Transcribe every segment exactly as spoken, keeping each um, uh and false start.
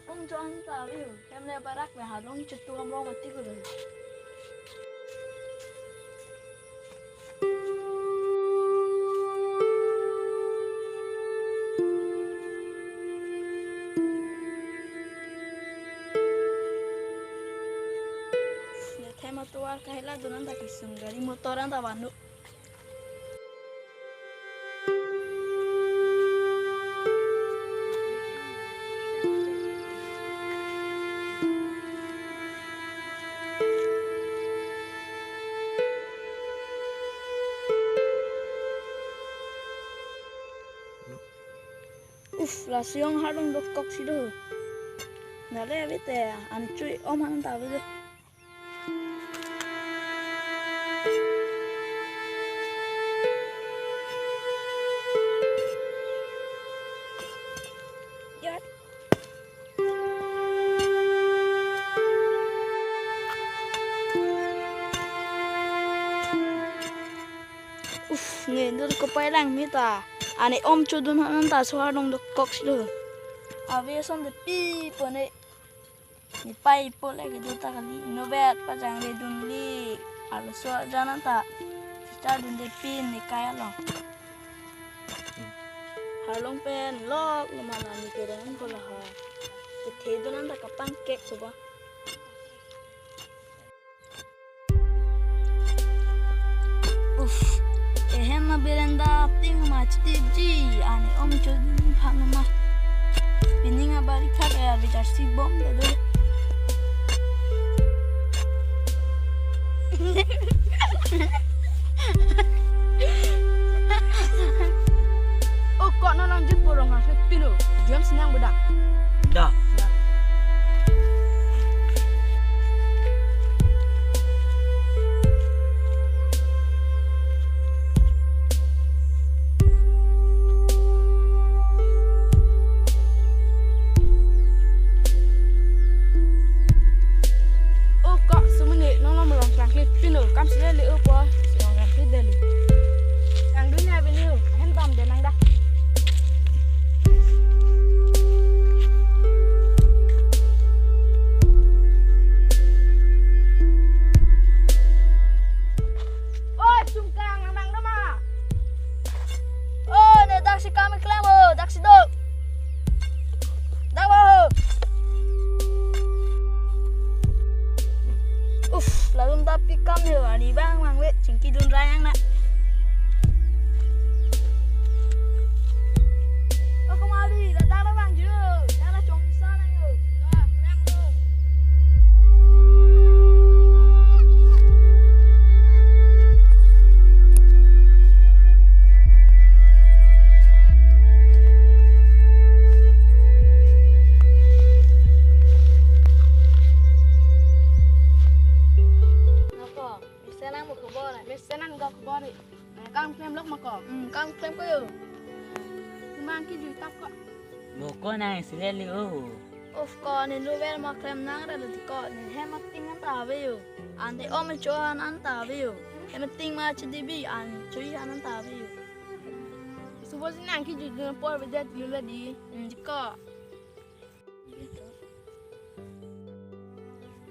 Om cho-an ta ave ho. Hem le barak le halong chetu amrong mati ko lo. Ya, thema tuar kahela dunan ta kesung gari motor an ta vanu. Uf, la siyong hardong dokok si do. Nale ave te, an chui om han ta ave de. Uf, ne dur kopai lang mita. Ane om chodun han ta so hardong dokok si do. Ave ason de pi pone. Ne pai po le kedo ta kali, inutvet pajangre dunle, arloso ajan an ta, cha dunde pin ne kai along. Harlong pen lok lo mana ne kereng ko la ha. Kethe dun an ta kapangkek so ba. Uf, ehem ma berenda ting ma chitipji, ane om chodun phan ma. Pining abari khat ya bijar si bom da do. O, kok non longjut porong ha, pilo. Jam sinang bedak. Da. O, kok sumene non malom klangkle pino, kam sile le o po, malom klangkle delu. Kangdun ya bini o, hen bam de nang da. Oi, sungkang nang dong ma. Oi, ne dak si kam klem o, dak si do. Dak ba ho. Uf, lalu ta pi kam yo, ani bang bang we, chingki dun rayang na. O, kemari, la dak la bang ju, dak la chong sa nang yo. Dak, dak lo. Noko, mesen nang mo khobor, eh? Mesen nang ko khobor, eh? Kam klem lok ma ko? Hmm, kam klem ko yo. Mang kejui tap ko. Mo ko nang sile li o. Of ko, ne lo ver ma klem nang ra lo ti ko, ne hem ating an ta ave yo. Ante om cho han an ta ave yo. Hem ating ma chidi bi an chui han an ta ave yo. Subo si nang kejui dun por vedet lo la di. Hmm, di ko.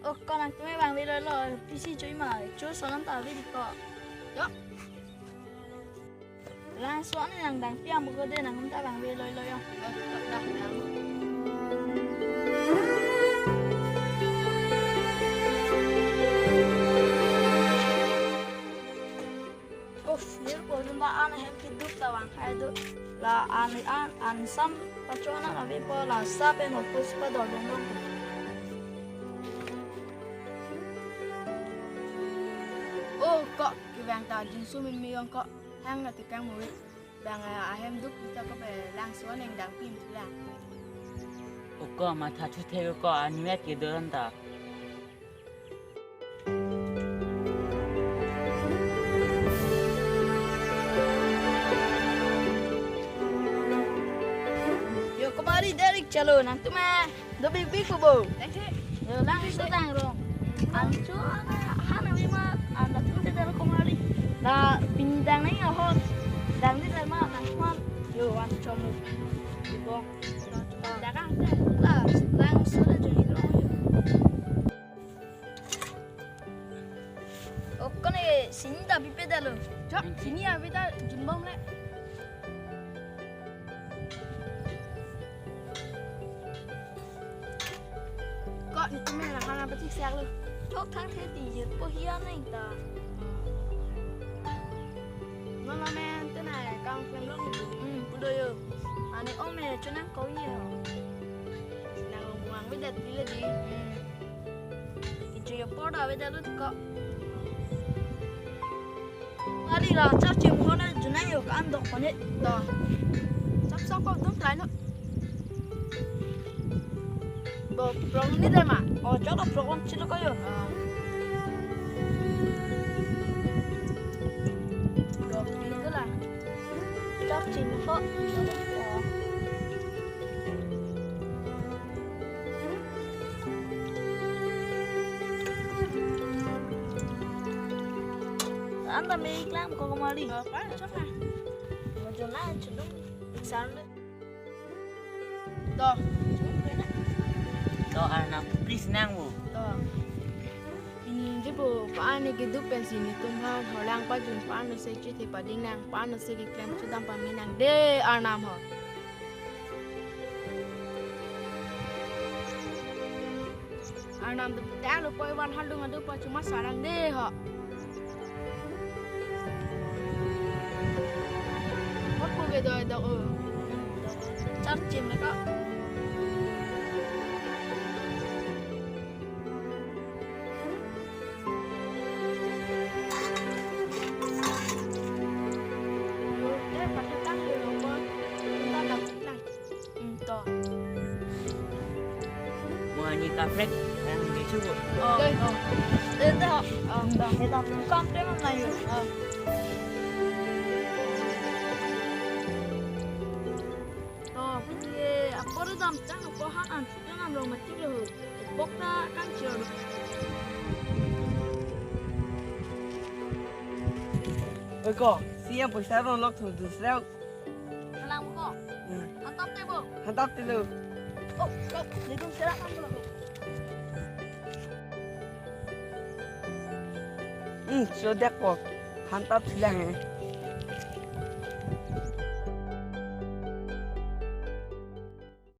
O, ko nangtum abang veloi lo, pisi chui ma, chu solam ta vi di ko. Yo. Langso ne nang dang piam ko de nangtum ta abang veloi lo yo. Yo, dak, dak, dak. Uf, nir ko dun ba an hem keduk ta vang khai do. La an an an sam pacho na ave po la sa pen opus pa dor dong dong. O, ko kevang ta jingsu min mi yong ko hang na tikang mo. Bang, ah, ahem duk ta ko pe langso neng dang pim tu lang. O, ko matha thu the ko an vet ke don ta. Yo, kemari Derek chalo nangtum, eh, do big big ko bo. Yo, langso dang rong. Ancho ana hana wi ma anda tum te dal kemari. Na pindang nai ahot. Dang di dal ma nang kuan. Yo, ancho mo. Di bo. Dagang te. La, lang Chok, sini abi ta junbom le. Kok netum mena hana pachik siak lo. Chok thang the ti yet po hia nang ta. Mama men te na kang klem lo. Hmm, pudo yo. Ani ome chonang ko ye. Nang mang vedet di le di. Hmm. Kichu yo por da vedet lo ko. Ari ra char chim hona junai yo kan dok pone. To. Sap sap ko dum try no. Bo problem ni dema. Oh, chalo problem chilo ko yo. Ah. Bo ni dola. Char chim ho. Anta me iklam ko kemari. Apa? Coba. Mau jalan, cedung. Iksan. To. To Arnam, please nang bu. To. Pini je bu, pa-an ne keduk pensi netum ha, holang pajun pa-an no se chithi pading nang, pa-an no se keklem chedam pame nang de Arnam ho. Arnam tu tang lo poi van hal dung adu pa chuma sarang de ho. Hot ko ke do do o. Char chim le ka. Yo, te pakai tang lo ko. Tang tang. Hmm, to. Mo ani kaprek, yang dichu bu. Oh, to. Eh, to. Oh, to. Eh, to. Kam te mam na yo. Oh. To, ye, apor dam tang, apor han an, tang am rong mati lo. Bok ta kan chiro. Oi ko, si yang poisa rong lok thu dusra. Alang ko. Hmm. Hantap te bo. Hantap te lo. Oh, lo, lidung sera kan lo. Hmm, so dek ko. Hantap silang eh.